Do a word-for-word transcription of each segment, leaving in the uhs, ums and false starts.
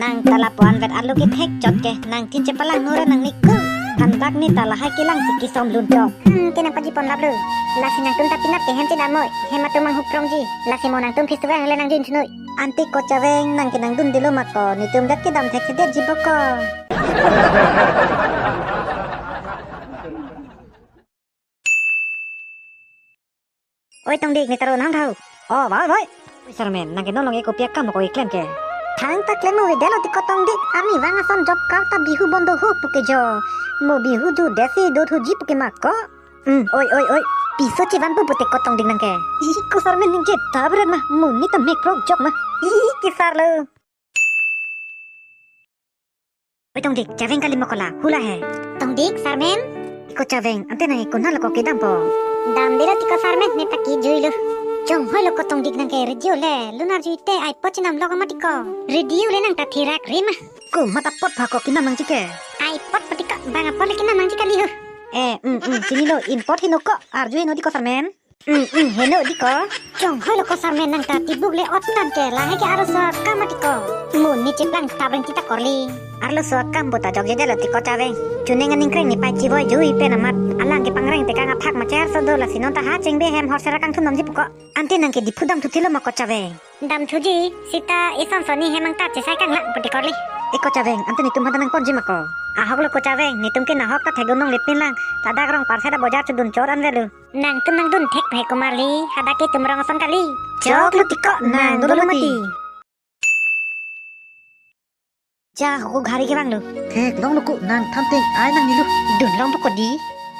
Nang ta lapu-an vet arlo kethek chot ke, nangtin chepalang nora nangniku. Anbak ne ta lahai kelang si kesom lun chot. Hmm, ke nangpaji pon laplo. Lasi nangtum ta pinap ke hem chedam noi. Hem atum manghuprongji. Lasi mo nangtum festival hale nangjoin thunoi. Ante ko Chaveng, nang ke nangdundelo ma ko, netum dak kedam thekthedetji bo ko. Oi Tongdik, ne ta ro nang thau. Oh, bhai, bhai. Oi Sarmen, nang ke non long-e kopi akam ko keklem ke? Thangta klem mo-edetlo ti ko Tongdik, arnivang ason job card ta Bihu bondo ho pu ke jo. Mo Bihu jutdet si dothuji pu ke ma ko. Hmm, oi, oi, oi. Piso chevanpo pute ko Tongdik nang ke. Ih, ko Sarmen ningje ta bret ma, mo ne ta mek prok jok ma. Ih, kesarlo. Oi Tongdik, Chaveng kali mo ko la, hula he. Tongdik, Sarmen. Ko Chaveng, ante nang konatlo ko kedampo? Damdetlo ti ko Sarmen, ne ta kijuilo. Chonghoilo ko Tongdik nang ke radio le, lunar jui te iPod chenamlo ko ma ti ko. Radio le nang ta thirak ri ma. Komat apot pha ko kenam nangji ke? iPod pati ko, bang apot le kenam nangji kali ho. Eh, mm, mm, chinilo, inpot heno ko, arju heno ti ko Sarmen. Mm, mm, heno ti ko. Chonghoilo ko Sarmen nang ta tibuk le ot tan ke lahai ke arloso akam ma ti ko. Mo ne cheplang tabreng ti ta korli. Arloso akam bo ta jokjedetlo ti ko Chaveng. Chuneng aningkreng ne pai chivoi jui pen amat. Alang kepangreng tekang aphak ma cherso do lasi non ta ha chengbe hem horser akangthum damji pu ko. Ante nang ke Diphu damthuthelo ma ko Chaveng? Damthuji, sita ison soni hem angta chesai kanglang pu ti korli. E ko Chaveng, ante netum hada nangponji ma ko? Ahoklo ko Chaveng, netum ke nahok ta thekdun longle pinlang. Ladak Rongparset abojar chodun chot an velo. Nangtum nangdun thek phe ko marli, hadak ke tum rong ason kali. Choklo ti ko, nang dolo mati. Ja, ko ghari kevanglo. Theklonglo ko, nang thamteng ai nangnelo. Dunlong po ko di.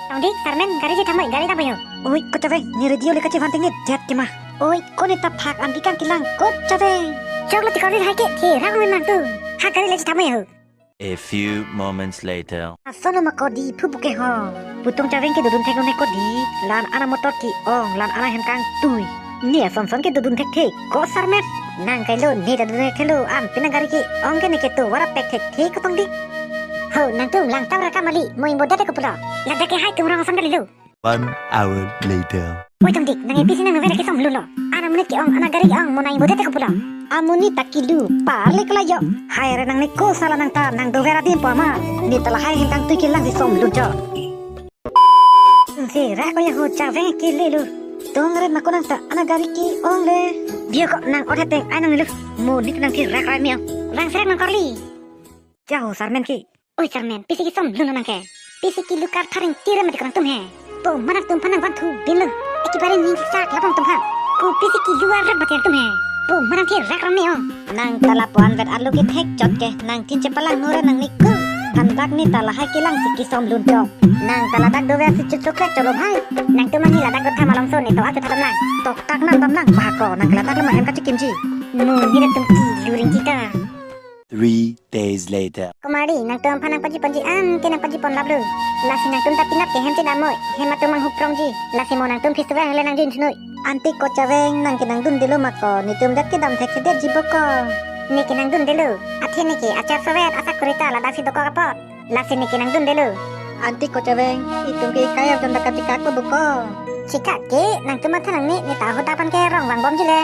Tongdik, Sarmen, gari je thamoi, gari dam yo. Oi, ko Chaveng, ne radio le kachevan tengne det ke ma. Oi, ko ne ta phak ambi kangkelang, ko Chaveng. Choklo ti korli hai ke, thirak men nangtum. Ha gari le je thamoi ho. A few moments later. Ason ma ko Diphu pu ke ho. Putong Chaveng ke dodun theklo ne ko di. La-an amotor ke-ong, la-an ahem kangtui. Ne ason son ke dodun thekthe ko Sarmen. Nang kailo ne ta dodun thekthelo, am pina gari ke-ong ke ne ke tovar apek thekthe ko Tongdik. Ho, nangtum langtam ra kamali, mo ingbodet ko pulo. Ladak ke hai tum rong ason kalilo. One hour later. Oi Tongdik, nang e pisi nang novel kesom lunlo. Ana monit ke-ong, ana gari ke-ong, mo nang ingbodet ko pulo. Amonit ta kilu, parle kala jo. Hai re nang ne ko sala nang ta, nang dover adim po ma. Ne ta lahai hem kangtui kelang si som lun chot. Sera ko ya ho Chaveng kelelo. Tong re ma ko nang ta, ana gari ke-ong le. Dio ko nang othe teng ai nangnelo. Mo ne ta nang thirak rai meo. Rang serak nang korli. Ja ho Sarmen ke. Oi Sarmen, pisi kesom lun nang ke. Pisi kilu kar tharing tire mati ko nangtum he. Po ma nangtum aphan nangvanthu binlo. Ekebare ning sak lapang tum ha. Ko pisi kilu arap mati nangtum he. Po ma nang thirak ram meo. Nang ta lapu-an vet arlo kethek chot ke, nangtin chepalang nora nangniku. Anbak ne ta lahai kelang si kesom lun chot. Nang ta ladak dover si chuchuk lek cholo bhai. Nangtum ani ladak dotha malomso ne to achu thatam lang. Toktak nam dam lang ba ko, nang ke ladak le ma hem kachekimji. Mo ne nangtum kilu ringji ta. Three days later. Ko marli, nangtum aphan nangpaji ponji an ke nangpaji pon laplo. Lasi nangtum ta pinap ke hem chedam noi, hem atum manghuprongji. Lasi mo nangtum festival hale nangjoin thunoi. Ante ko Chaveng, nang ke nangdundelo ma ko, netum dak kedam thekthedetji bo ko. Ne ke nangdundelo, athe ne ke achar sovet, asakuri ta ladak si dokok apot. Lasi ne ke nangdundelo. Ante ko Chaveng, itum ke kaya jom dak kachekak bo ko. Chekak ke, nangtum matha nangne, ne ta hoda aphan ke rong vangbomji le.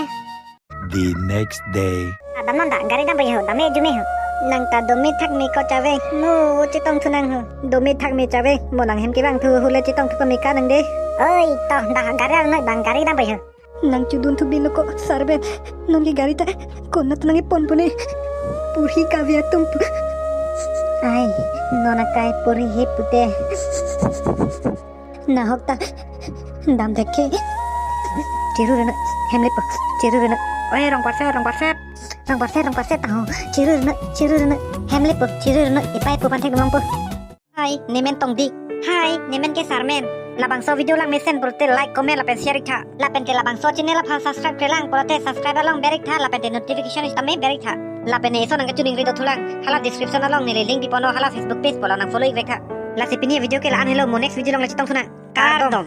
The next day. Ah, dam non da, gari dam bai ho, dam me ju me ho. Nang ta dome thak me ko Chaveng, mo chetong thu nang ho. Dome thak me Chaveng, mo nang hem kevangthu hule chetong thu ko me ka nang de. Oi, to da gari ar noi bang gari dam bai ho. Nang chodun thu binlo ko Sarmen, non ke gari ta konat nang epon pone. Purhi kave atum pu. Ai, non akai purhi he pute. Nahok ta dam thekthe. Chiru rena, hem lepo, chiru rena. Oi, Rongparset, Rongparset. Rongparset, Rongparset, taho. Chiru rena, chiru rena. Hem lepo, chiru rena. Ipai po pan thek mang po. Hai, nemen Tongdik. Hai, nemen ke Sarmen. Labangso video langmesen pulote like, comment, lapen share ik tha. Lapen ke labangso channel aphan subscribe klemkle lang pulote subscribe along ber ik tha. Lapen te notification sitame ber ik tha. Lapen ne ison nang kachoningri do thulang. Hala description along neli link piponlo hala Facebook page pulo nang follow ik vek tha. Lasi pini video ke la-an helo, mo next video along le chetong thunang. Kardom.